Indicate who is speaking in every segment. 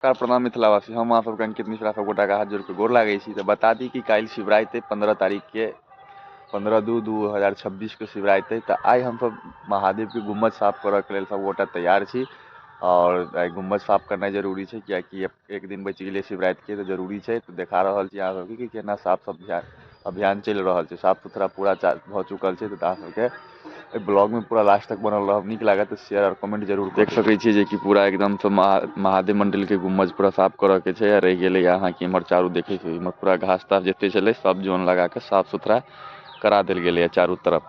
Speaker 1: नमस्कार प्रणाम मिथिलावासी, हम अहाँ सबके अंकित मिश्रा सब गोटाके हाथ जोड़िके गोर लागै छी। तऽ बता दी कि काल्हि शिवराति अइ, 15 तारीखके 15/2/2026के शिवराति अइ। तऽ आइ हमसब महादेवके गुम्बद साफ करऽके लेल सब गोटा तैयार छी और आइ गुम्बद साफ करनाइ जरूरी छै, कियाकि एक दिन बचि गेलै शिवरातिके, तऽ जरूरी छै। तऽ देखा रहल छी अहाँ सबके कि केना साफ सब अभियान चलि रहल छै, साफ सुथरा पूरा भऽ चुकल छै। तऽ अहाँ सबके एहि ब्लॉगमे पूरा लास्ट तक बनल रहब, नीक लागत तऽ शेयर आओर कमेंट जरूर। देख सकै छियै जे कि पूरा एकदमसँ महादेव मण्डलके गुम्बज पूरा साफ करऽके छै। आ रहि गेलै अहाँके इम्हर चारू देखै छियै, इम्हर पूरा घास तास जते छलै सब जोन लगाके साफ सुथरा करा देल गेलैए चारू तरफ,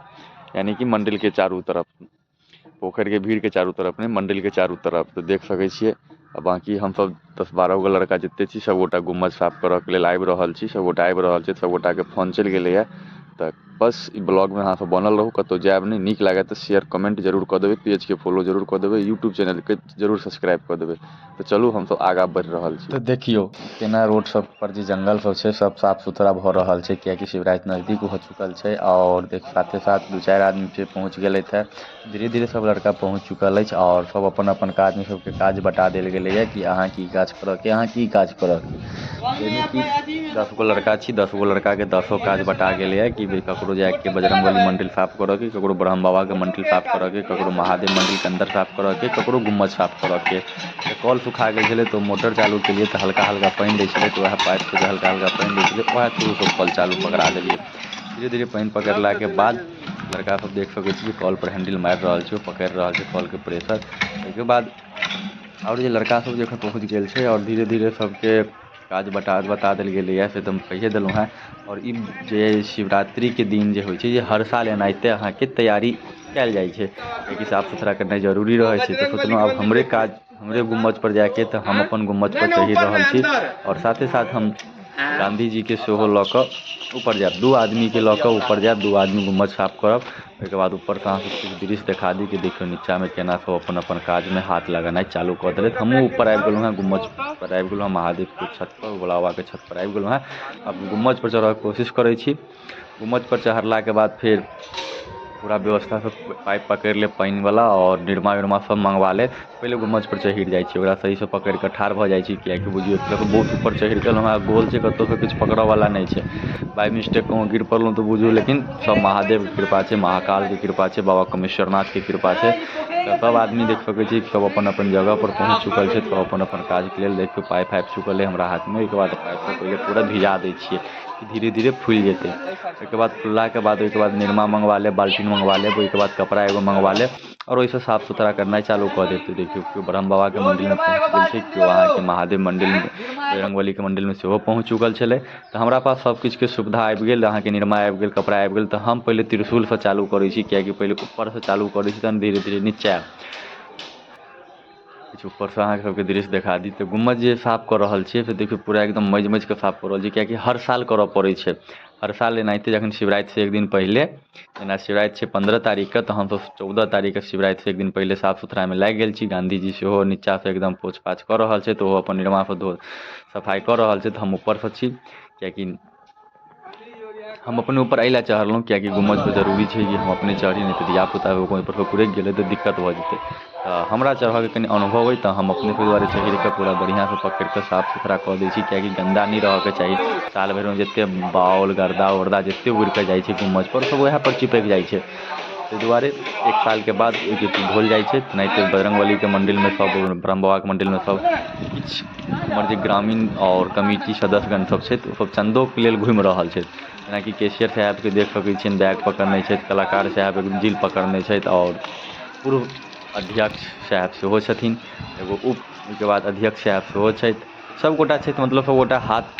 Speaker 1: यानी कि मण्डलके चारू तरफ, पोखरिके भीड़के चारू तरफ नहि, मण्डलके चारू तरफ। तऽ देख सकै छियै। आ बाँकी हमसब 10-12 गो लड़का जते छी सबगोटा गुम्बज साफ करऽके लेल आबि रहल छी, सबगोटा आबि रहल छै, सबगोटाके फोन चलि गेलैए। तऽ बस ई ब्लॉगमे अहाँ सब बनल रहू, कतहु जायब नहि। नीक लागत तऽ शेयर कमेंट जरूर कऽ देबै, पेजके फॉलो जरूर कऽ देबै, यूट्यूब चैनलके जरूर सब्सक्राइब कऽ देबै। तऽ चलू हमसब आगाँ बढ़ि रहल छी।
Speaker 2: तऽ देखियौ केना रोड सब पर जे जंगल सब छै सब साफ सुथरा भऽ रहल छै, कियाकि शिवराति नजदीक हो चुकल छै। और देख साथे साथ 2-4 आदमी फेर पहुँच गेलथि हे, धीरे धीरे सब लड़का पहुँच चुकल अछि और सब अपन अपन काज में सबके काज बटा देल गेलैए कि अहाँ की काज करऽके, अहाँ की काज करऽके। जाहिमे कि 10 गो लड़का छी, 10 गो लड़काके 10 काज बटा गेलैए कि भाई ककरो जाइके बजरंगबली मंदिर साफ करऽके, ककरो ब्रह्म बाबाके मंदिर साफ करऽके, ककरो महादेव मंदिरके अंदर साफ करऽके, ककरो गुम्बज साफ करऽके। तऽ कल सुखा गेल छलै तऽ मोटर चालू केलियै तऽ हल्का हल्का पानि दै छलै, तऽ वएह पाइपसँ जे हल्का हल्का पानि दै छलै वएह थ्रूसँ कल चालू पकड़ा देलियै। धीरे धीरे पानि पकड़लाके बाद लड़का सब देख सकै छी कल पर हैंडल मारि रहल छै, पकड़ि रहल छै कलके प्रेशर। ओहिके बाद आओर जे लड़का सब जखन पहुँच गेल छै और धीरे धीरे सबके काज बता देल गेलैए, से तऽ हम कहिए देलहुँ हेँ। आओर ई जे शिवरात्रिके दिन जे होइ छै जे हर साल एनाहिते अहाँके तैयारी कयल जाइ छै, कियाकि साफ सुथरा करनाइ जरूरी रहै छै। तऽ सोचलहुँ आब हमरे काज हमरे गुम्बजपर जाइके, तऽ हम अपन गुम्बजपर चढ़ि रहल छी और साथे साथ हम गाँधीजीके सेहो लऽ कऽ ऊपर जायब, 2 आदमीके लऽ कऽ ऊपर जायब, 2 आदमी गुम्बज साफ करब। ओहिके बाद ऊपरसँ अहाँ सबके किछु दृश्य देखा दी कि देखियौ नीचाँमे केना सब अपन अपन काजमे हाथ लगेनाइ चालू कऽ देलथि। हमहूँ ऊपर आबि गेलहुँ हेँ, गुम्बज पर आबि गेलहुँ हेँ, महादेवके छत पर, भोला बाबाके छत पर आबि गेलहुँ हेँ। आब गुम्बज पर चढ़ऽके कोशिश करै छी। गुम्बज पर चढ़लाके बाद फेर पूरा व्यवस्था सब पाइप पकड़ि लेब पानिवला और निरमा उरमा सब मंगवा लेब। पहिले गुम्बज पर चढ़ि जाइ छी, ओकरा सहीसँ पकड़ि कऽ ठाढ़ भऽ जाइ छी, कियाकि बुझियौ एक तरहसँ बहुत ऊपर चढ़ि गेलहुँ हेँ, गोल छै, कतहुसँ किछु पकड़ऽवला नहि छै। बाइ मिस्टेक कहूँ गिर पड़लहुँ तऽ बुझू, लेकिन सब महादेवके कृपा छै, महाकालके कृपा छै, बाबा कमेश्वरनाथके कृपा छै। तऽ सब आदमी देख सकै छी सब अपन अपन जगहपर पहुँच चुकल छै, सब अपन अपन काजके लेल। देखियौ पाइप आबि चुकल अइ हमरा हाथमे। ओहिके बाद पाइपसँ पहिले पूरा भिजा दै छियै, धीरे धीरे फुलि जेतै। ओहिके बाद फुललाके बाद ओहिके बाद निरमा मंगवा लेब, बाल्टीन मंगवा लेब, ओहिके बाद कपड़ा एगो मंगवा लेब और ओहिसँ साफ सुथरा करनाइ चालू कऽ देब। तऽ देखियौ केओ ब्रह्म बाबाके मन्दिरमे पहुँच गेल छै, केओ अहाँके महादेव मन्दिरमे, बजरंगबलीके मन्दिरमे सेहो पहुँच चुकल छलै। तऽ हमरा पास सब किछुके सुविधा आबि गेल, अहाँके निरमा आबि गेल, कपड़ा आबि गेल। तऽ हम पहिले त्रिशूलसँ चालू करै छी, कियाकि पहिले ऊपरसँ चालू करै छी तहन धीरे धीरे नीचा आयब। किछु ऊपरसँ अहाँके सबके दृश्य देखा दी। तऽ गुम्बज जे साफ कऽ रहल छियै से देखियौ पूरा एकदम मजि मजि कऽ साफ कऽ रहल छियै, कियाकि हर साल करऽ पड़ै छै। हर साल एनाहिते जखन शिवरातिसँ एक दिन पहिले, जेना शिवराति छै 15 तारीखके, तऽ हमसब 14 तारीखके शिवरातिसँ एक दिन पहिले साफ सुथरामे लागि गेल छी। गाँधीजी सेहो नीचाँसँ एकदम पोछ पाछ कऽ रहल छै, तऽ ओहो अपन निरमासँ धो सफाइ कऽ रहल छै। तऽ हम ऊपरसँ छी, कियाकि हम अपने ऊपर एहि लए चढ़लहुँ कियाकि गुम्बजपर जरूरी छै कि हम अपने चढ़ी, नहि तऽ धियापुता ओहिपर कुरकि गेलै तऽ दिक्कत भऽ जेतै। तऽ हमरा चढ़ऽके कनि अनुभव अइ, तऽ हम अपने ओहि दुआरे चढ़िकऽ पूरा बढ़िआँसँ पकड़िकऽ साफ सुथरा कऽ दै छी, कियाकि गन्दा नहि रहऽके चाही। साल भरिमे जते बाउल गर्दा उर्दा जते उड़िकऽ जाइ छै गुम्बजपर सब वएहपर चिपकि जाइ छै। ताहि दुआरे एक सालके बाद ओहिके धोल जाइ छै। तेनाहिते बजरंगबलीके मन्दिरमे सब, ब्रह्म बाबाके मन्दिरमे सब किछु हमर जे ग्रामीण आओर कमिटी सदस्यगण सब छथि ओ सब चन्दोके लेल घुमि रहल छथि। जेनाकि कैशियर साहेबके देख सकै छियनि बैग पकड़ने छथि, कलाकार साहेब जिल पकड़ने छथि और पूर्व अध्यक्ष साहेब सेहो छथिन, एगो उप ओहिके बाद अध्यक्ष साहेब सेहो छथि। सबगोटा छथि, मतलब सबगोटा हाथ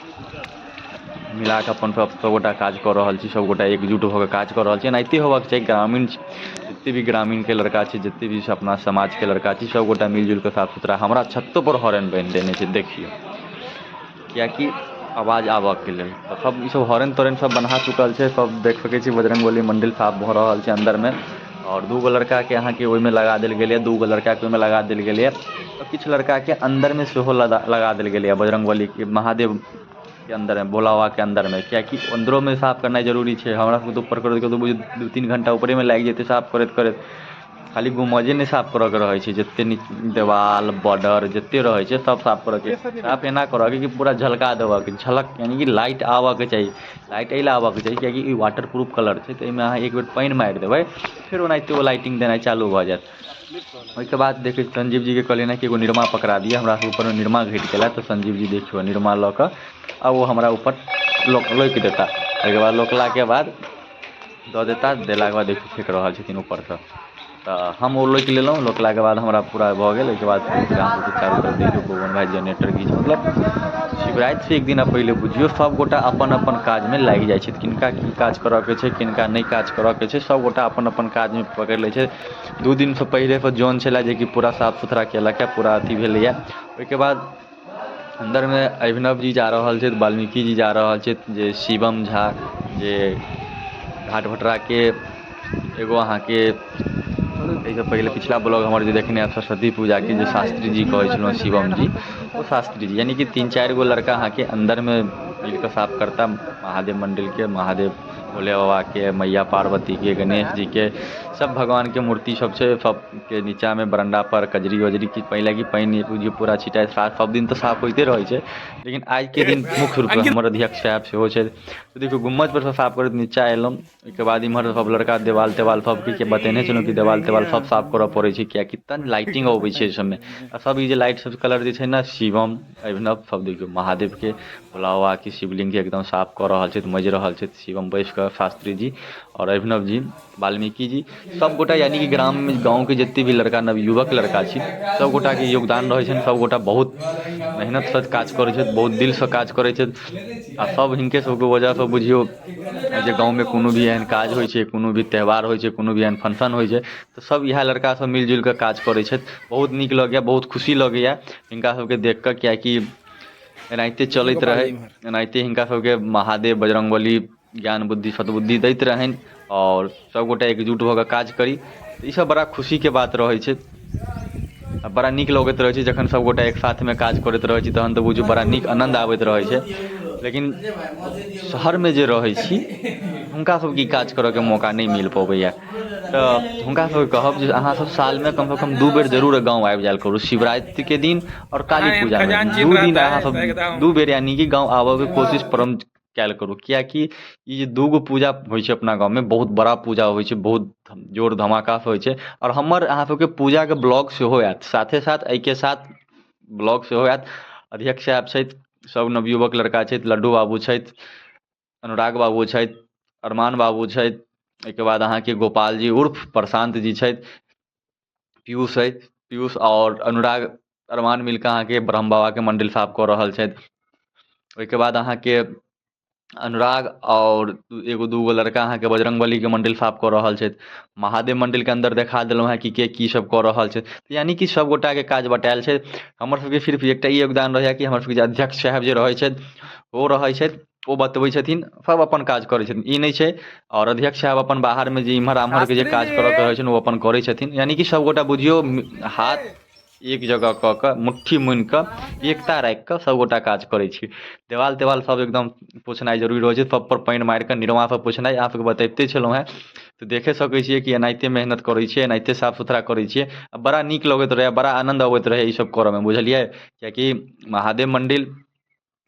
Speaker 2: मिलाकऽ अपन सबगोटा काज कऽ रहल छी, सबगोटा एकजुट भऽ कऽ काज कऽ रहल छी। एनाहिते होबाक चाही। ग्रामीण जते भी ग्रामीणके लड़का छै, जते भी अपना समाजके लड़का छै, सबगोटा मिलजुलि कऽ साफ सुथरा। हमरा छतो पर हॉर्न बान्हि देने छै देखियौ, कियाकि आवाज आबऽके लेल। तऽ सब ईसब हॉर्न तॉर्न सब बन्हा चुकल छै, सब देख सकै छी बजरंगबली मन्दिर साफ भऽ रहल छै अन्दरमे। और 2 गो लड़काके अहाँके ओहिमे लगा देल गेलैए, 2 गो लड़काके ओहिमे लगा देल गेलैए, आओर किछु लड़काके अन्दरमे सेहो लगा देल गेलैए बजरंगबलीके महादेव के अन्दरमे, भोला बाबाके अन्दरमे, कियाकि अन्दरोमे साफ करनाइ जरूरी छै। हमरा सबके तऽ ऊपर करैत करैत बुझियौ 2-3 घण्टा ऊपरेमे लागि जेतै साफ करैत करैत। खाली गुम्बजे नहि साफ करऽके रहै छै, जते देवाल बॉर्डर जते रहै छै सब साफ करऽके। साफ एना करऽके कि पूरा झलका देबऽके, झलक यानी कि लाइट आबऽके चाही। लाइट एहि लए आबऽके चाही किएकि ई वाटर प्रूफ कलर छै, तऽ एहिमे अहाँ एक बेर पानि मारि देबै फेर ओनाहिते ओ लाइटिंग देनाइ चालू भऽ जायत। ओहिके बाद देखै संजीव जीके कहलियनि कि एगो निरमा पकड़ा दिअ, हमरा ऊपरमे निरमा घटि गेला। तऽ संजीव जी देखियौ निरमा लऽ कऽ आ ओ हमरा ऊपर लोकि देता। ओहिके बाद लोकलाके बाद दऽ देता, देलाके बाद देखियौ फेक रहल छथिन ऊपरसँ। तऽ हम ओ लोकि लेलहुँ, लोकलाके बाद हमरा पूरा भऽ गेल। ओहिके बाद फेर अहाँसभके चारू तरफ देखियौ बौअन भाइ जेनरेटर घीच, मतलब शिवरातिसँ एक दिना पहिले बुझियौ सभगोटा अपन अपन काजमे लागि जाइ छथि। किनका की काज करऽके छै, किनका नहि काज करऽके छै, सभगोटा अपन अपन काजमे पकड़ि लै छै। 2 दिनसँ पहिलेसँ जन छलै जेकि पूरा साफ सुथरा केलक पूरा अथी भेलैए। ओहिके बाद अन्दरमे अभिनव जी जा रहल छथि, वाल्मीकि जी जा रहल छथि, जे शिवम झा जे घाट भटराके एगो अहाँके एहिसँ पहिले पिछला ब्लॉग हमर जे देखने आयब सरस्वती पूजाके जे शास्त्री जी कहै छलहुँ शिवम जी, ओ शास्त्री जी यानी कि 3-4 गो लड़का अहाँके अन्दरमे मिलकऽ साफ करता महादेव मण्डिलके, महादेव भोले बाबाके, मैया पार्वतीके, गणेश जीके, सब भगवानके मूर्ति सब छै। सबके नीचाँमे बरण्डा पर कजरी वजरी की पहिले कि पानि बुझियौ पूरा छिटाइ साफ सब दिन तऽ साफ होइते रहै छै, लेकिन आइके दिन मुख्य रूपसँ हमर अध्यक्ष साहेब सेहो छथि। तऽ देखियौ गुम्बज परसँ साफ करैत नीचाँ एलहुँ। ओहिके बाद इम्हर सब लड़का देवाल तेवाल सबके बतेने छलहुँ कि देवाल तेवाल सब साफ करऽ पड़ै छै, किएकि तहन लाइटिंग अबै छै एहि सबमे। आ सब ई जे लाइट सब कलर जे छै ने, शिवम अभिनव सब देखियौ महादेवके भोला बाबाके शिवलिंगके एकदम साफ कऽ रहल छथि, मजि रहल छथि शिवम बैस कऽ, शास्त्री जी आओर अभिनव जी, वाल्मीकि जी, सब गोटा यानी कि ग्राममे गाँवके जते भी लड़का नवयुवक लड़का छी सब गोटाके योगदान रहै छनि। सब गोटा बहुत मेहनतसँ काज करै छथि, बहुत दिलसँ काज करै छथि। आ सब हिनके सबके वजहसँ बुझियौ जे गाँवमे कोनो भी एहन काज होइ छै, कोनो भी त्यौहार होइ छै, कोनो भी एहन फंक्शन होइ छै, तऽ सब इएह लड़का सब मिल जुलि कऽ काज करै छथि। बहुत नीक लगैए, बहुत खुशी लगैए हिनका सबके देख कऽ, किएकि एनाहिते चलैत रहै, एनाहिते हिनका सबके महादेव बजरङ्गबली ज्ञान बुद्धि सद्बुद्धि दैत रहनि आओर सबगोटा एकजुट भऽ कऽ काज करी। ई सब बड़ा खुशीके बात रहै छै आ बड़ा नीक लगैत रहै छै जखन सबगोटा एक साथमे काज करैत रहै छी, तहन तऽ बुझू बड़ा नीक आनन्द आबैत रहै छै। लेकिन शहरमे जे रहै छी हुनका सबके ई काज करऽके मौका नहि मिल पबैए। तऽ हुनका सबके कहब जे अहाँ सब सालमे कमसँ कम 2 बेर जरूर गाँव आबि जायल करू, शिवरात्रिके दिन आओर काली पूजामे। 2 दिन अहाँ सब 2 बेर यानी कि गाँव आबऽके कोशिश परम कयल करू, किएकि ई जे 2 गो पूजा होइ छै अपना गाँवमे, बहुत बड़ा पूजा होइ छै, बहुत जोर धमाकासँ होइ छै। आओर हमर अहाँ सबके पूजाके ब्लॉग सेहो आयत, साथे साथ एहिके साथ ब्लॉग सेहो आयत। अध्यक्ष साहेब छथि, सब नवयुवक लड़का छथि, लड्डू बाबू छथि, अनुराग बाबू छथि, अरमान बाबू छथि, एहिके बाद अहाँके गोपाल जी उर्फ प्रशांत जी छथि, पीयूष छथि, पीयूष आओर अनुराग अरमान मिलकऽ अहाँके ब्रह्म बाबाके मण्डिल साफ कऽ रहल छथि। ओहिके बाद अहाँके अनुराग आओर एगो दूगो लड़का अहाँके बजरङ्गबलीके मण्डिल साफ कऽ रहल छथि। महादेव मण्डिलके अन्दर देखा देलहुँ हेँ कि के की सब कऽ रहल छै, यानी कि सब गोटाके काज बटायल छै। हमर सबके सिर्फ एकटा ई योगदान रहैए कि हमर सबके जे अध्यक्ष साहेब जे रहै छथि ओ रहै छथि, ओ बतबै छथिन, सब अपन काज करै छथिन, ई नहि छै। आओर अध्यक्ष साहेब अपन बाहरमे जे इम्हर आम्हरके जे काज करऽके रहै छनि ओ अपन करै छथिन। यानी कि सब गोटा बुझियौ हाथ एक जगह कऽ कऽ मुट्ठी मुनि कऽ एकता राखि कऽ सबगोटा काज करै छी। देवाल तेवाल सब एकदम पोछनाइ जरूरी रहै छै, सबपर पानि मारि कऽ निरमासँ पोछनाइ अहाँ सबके बतैबते छलहुँ हेँ। तऽ देखे सकै छियै कि एनाहिते मेहनत करै छियै, एनाहिते साफ सुथरा करै छियै आ बड़ा नीक लगैत रहैए, बड़ा आनन्द अबैत रहैए ई सब करऽमे, बुझलियै। किएकि महादेव मण्डिल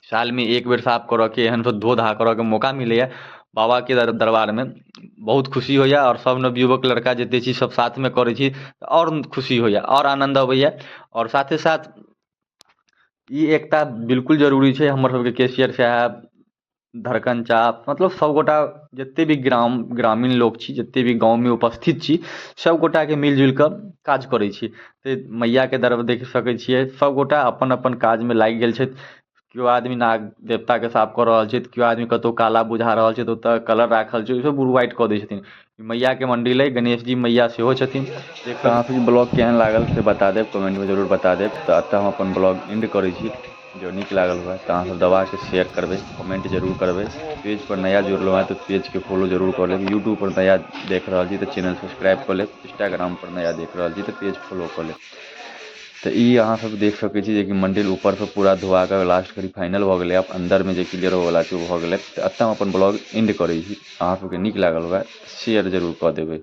Speaker 2: सालमे एक बेर साफ करऽके एहन सब धो धा करऽके मौका मिलैए बाबाके दरबारमे, बहुत खुशी होइए। आओर सब नवयुवक लड़का जते छी सब साथमे करै छी आओर खुशी होइए, आओर आनन्द अबैए। आओर साथे साथ ई एकटा बिल्कुल जरूरी छै हमर सबके कैशियर साहेब, धड़कन चाप, मतलब सबगोटा जते भी ग्रामीण लोक छी, जते भी गाँवमे उपस्थित छी, सबगोटाके मिलजुलि कऽ काज करै छी। तऽ मैयाके दर देख सकै छियै सबगोटा अपन अपन काजमे लागि गेल छथि। केओ आदमी नाग देवताके साफ कऽ रहल छथि, केओ आदमी कतहु काला बुझा रहल छथि, ओतऽ कलर राखल छै, ओसभ व्हाइट कऽ दै छथिन। मैयाके मण्डिल अइ, गणेश जी मैया सेहो छथिन।
Speaker 1: तऽ अहाँ सबके ब्लॉग केहन लागल से बता देब, कमेंटमे जरूर बता देब। तऽ एतऽ हम अपन ब्लॉग एंड करै छी। जँ नीक लागल हुए तऽ अहाँ सब दबाके शेयर करबै, कमेंट जरूर करबै। पेज पर नया जुड़लहुँ हेँ तऽ पेजके फॉलो जरूर कऽ लेब। यूट्यूब पर नया देख रहल छी तऽ चैनल सब्सक्राइब कऽ लेब। इंस्टाग्राम पर नया देख रहल छी तऽ पेज फॉलो कऽ लेब। तऽ ई अहाँ सब देख सकै छी जेकि मण्डिल ऊपरसँ पूरा धोआ कऽ लास्ट घड़ी फाइनल भऽ गेलै। आब अन्दरमे जे क्लियर होबऽवला छै ओ भऽ गेलै। तऽ एतऽ हम अपन ब्लॉग एंड करै छी। अहाँ सबके नीक लागल हुए शेयर जरूर कऽ देबै।